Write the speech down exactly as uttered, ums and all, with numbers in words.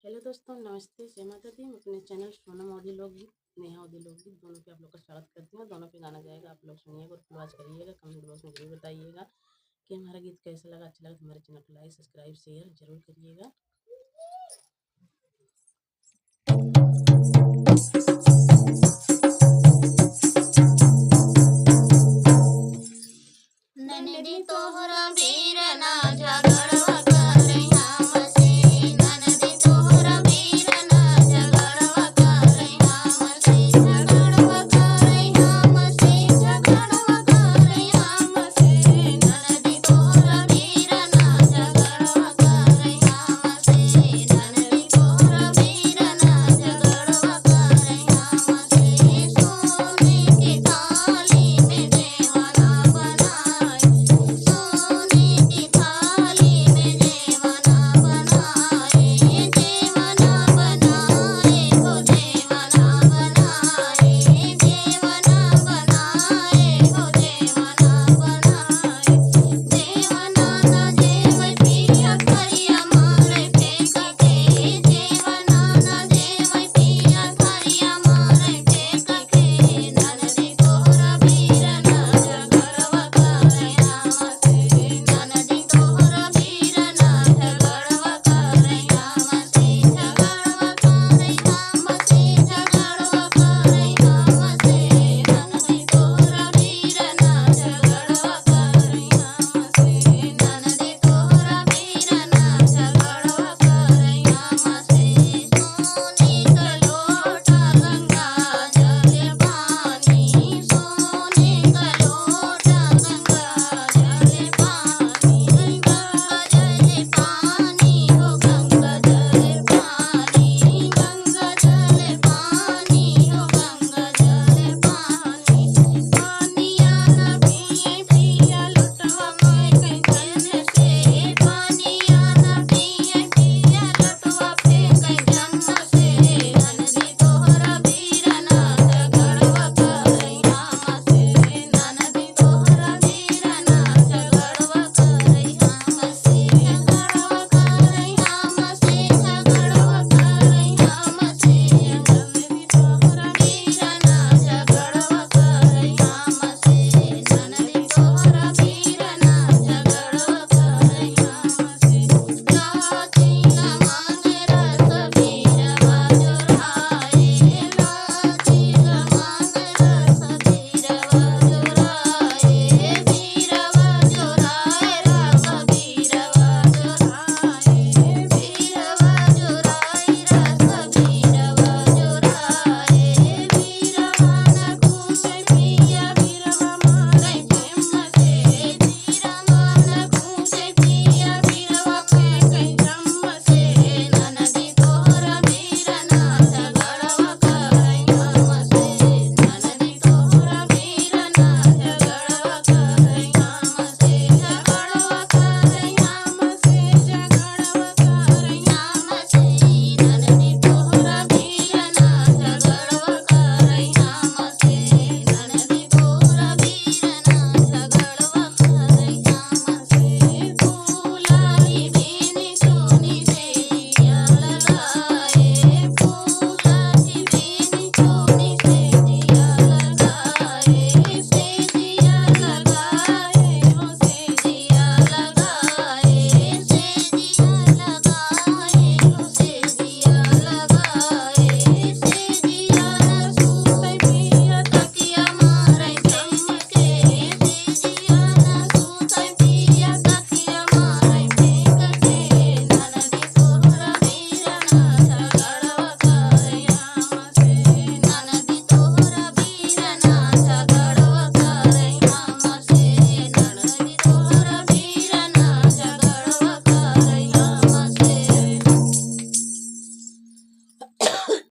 हेलो दोस्तों, नमस्ते, जय माता दी। मैं अपने चैनल सोनम अवधी लोकगीत, नेहा अवधी लोकगीत, दोनों पे आप लोग का स्वागत करती हूँ। दोनों पे गाना जाएगा, आप लोग सुनिएगा और फॉलो करिएगा, कमेंट बॉक्स में जरूर बताइएगा कि हमारा गीत कैसा लगा। अच्छा लगा तो हमारे चैनल को लाइक, सब्सक्राइब, शेयर जरूर करिएगा।